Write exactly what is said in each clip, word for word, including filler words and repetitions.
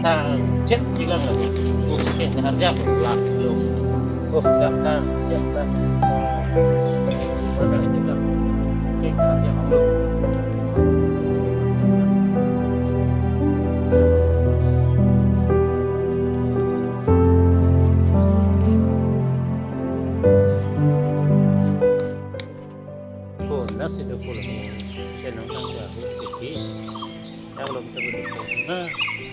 Tang chet jilang lagi. Oh, oke, seharga berlaku. Oh, daftar chet lah. Mana itu lah? Oke, seharga belum. Oh, nasi do pulo. Saya nonton ya, oke. Yang belum terlalu. Nah, oke.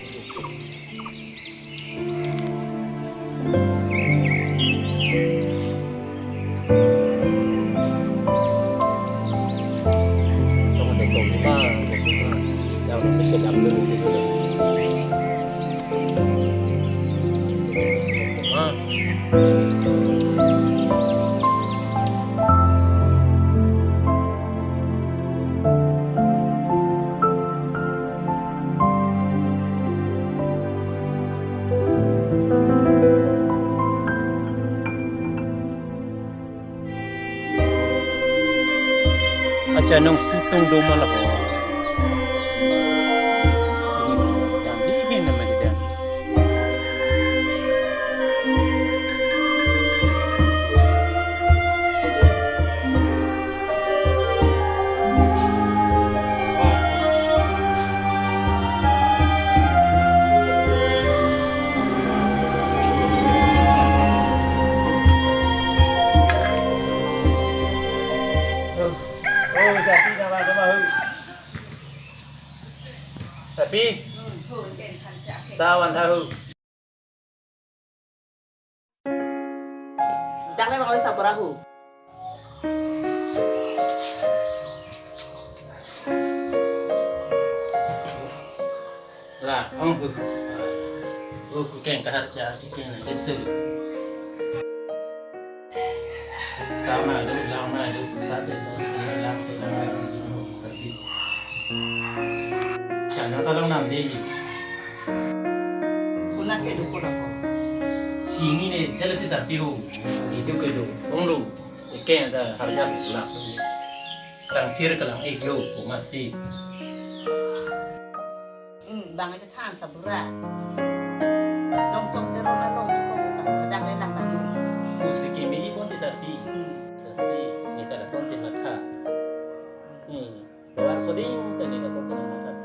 Acha nong tutung do malah. Ini, yang di ini nama dia. Oh, sapi nama nama hu. Sapi. Sawan tahu. Dang na oi sabra hu. Lah, ong hu. Oh, kukeng kahar cha, kukeng na desa. Sama do, lama do, sa desa, lang ke lama do, sapi. Cha na tolong nam dei. Kuna se do kuna ko. Sini ne dala ti sapi ho. Itu ke do. Ong do. Eke da harja la. Kang chir kalang ek lo ko masi. Hmm, bang aja than sabura. Dong chong te rona long chiko ko ta dang le lang lang. Musiki mi pon ti sapi. Hmm. Sapi. Ni ta la son si matha. Hmm. Keluar soding tadi kasar senang makan.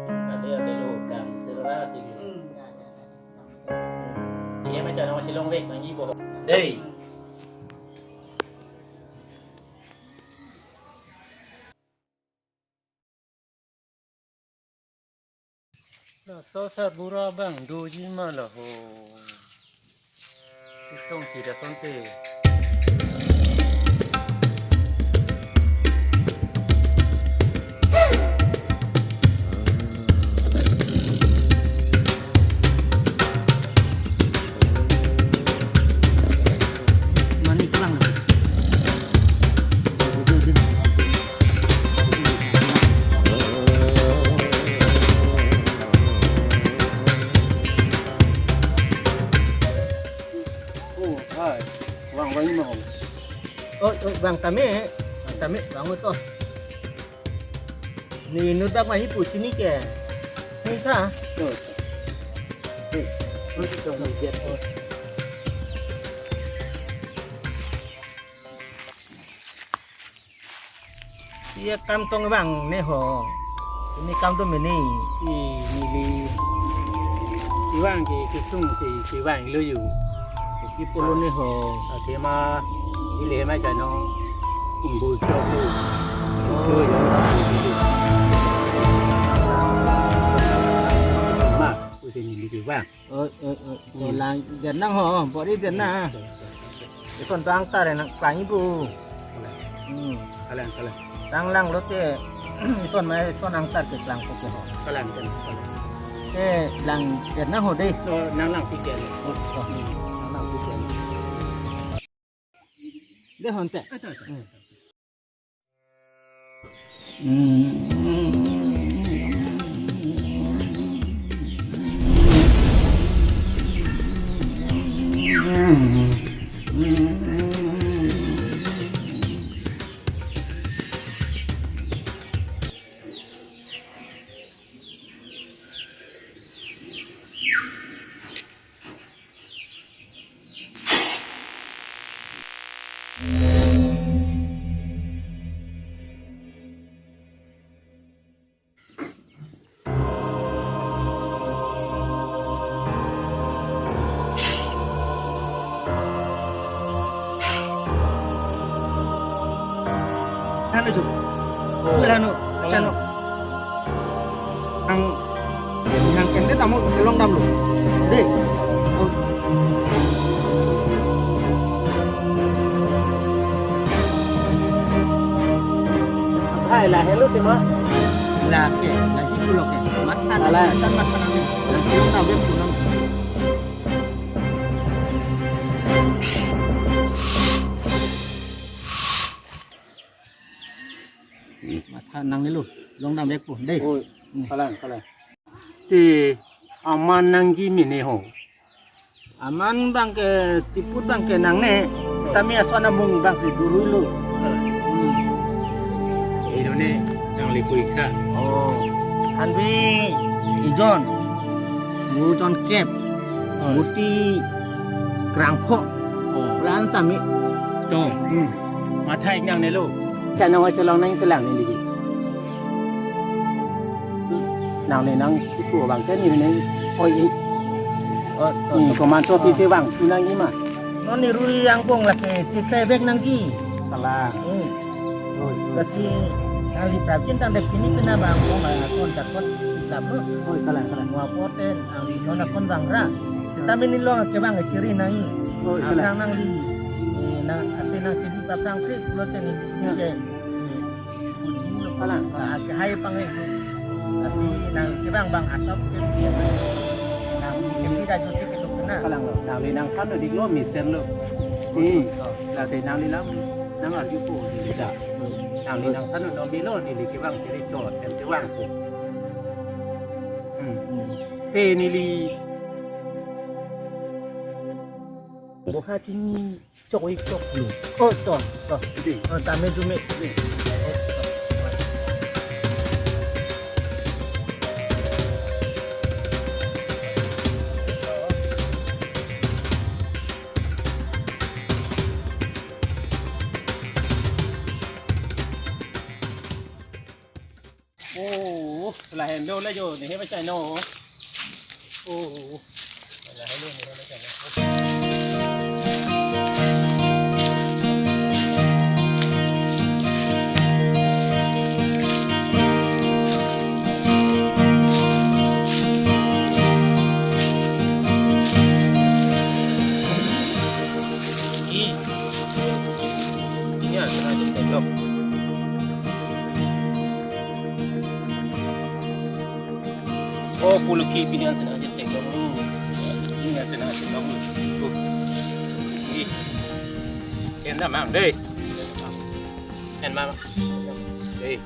Ada ada lo dam serati lo. Hmm, ya, ya, ya. Iya macam orang Shillong vek nangji boh. Dei. Laso sabura bang doji ma laho. Isong tidak sonte. Mani kurang. Oh, hai. Vang, vang ini mau. Oh, oh, vang tame. Vang tame, vang to. Ni nudak mahi puchini ke. Ni sa. Tuh. Eh, nanti tuh, nanti dia tuh. Iya kam tong vang ne ho. Ini kam do mene. I neli. Ivang ke kesung si, si vang lo yu. Ki pulo ne ho. Ake ma, ile ma chano. Ingbo chok lo. Lo yu. Ma, usi neli ke vang. Oh, oh, oh. Hmm. Lang, dia nang ho, bori dia na. Hmm. Ison tang tar nang klang ibu. Kalang. Hmm. Kalang, kalang. Sang lang lote, ison mai, ison angtar ke klang ko ke ho. Kalang, kalang, kalang. Eh, lang, dia nang ho dei. Oh, nang lang pikir. Oh, oh. Hmm. Nang lang pikir. Dei honte. Ada, ada. Hmm. Nihang kende tamo kelong damlo. Dei. Hai, lahelo tema. Lake, lagi pulo ke. Matha. Alah. Kan matha nang. Lagi pulo tabe pulang. Matha nangnelo, long damvekpo, dei. Oh, kalang, kalang. Te aman nangji mene ho. Aman abangke tiput abangke nangne, tame ason amung abangsi duruilo. Hmm. Ilo ne nangli kui kha. Oh. Hanbi ijon. Mujon kep. Oh. Muti krangpho. Oh. Lan tame. To. Hmm. Matha ik nangnelo. Chano cholong nangselang neli. Nangli nangkipu abangke neli nang oi ik. Oh, to, hmm, to. Komantu pi se vangthu nangji ma. Non ni rui angbong lake tisai bek nangji. Kalang. Hmm. Oi, oi. Lasi nangli prapjin tangte pini pina abang angbong la kon jakot lap lo. Oi, kalang, kalang. Nua poten nangli non akon vangra. Seta mini long kevang kechiri nangji. Oi, kalang. Aphrang nangli, eh, nang ase nangchebi aphrang kri pulote ni. Ya. Ke, eh, Kalang, kalang. Ah, kehai pang eh. Lasi nangli kevang abang asap ke, ke. Nangli kepida josi ketok na. Kalang lo. Nangli nangthan lo diklo mesenlo. Hmm. Lasi nangli lam nang arjupo neli ta. Nangli nangthan lo, neli lo, neli kevang kiri chot, em kevangpo. Hmm. Te neli boha chini. Chok ik chok lu. Oh, to, to. Dei. Oh, tame jume. Dei. Oh, lahenlo le jo, ne he bachai no. Oh, lahenlo ne he bachai no. Ini, ini asal aja tengok. Oh, puluki pini asin aja tengok. Ini asin aja tengok. Oh. Ih. Enda mang dei. En mang. Dei.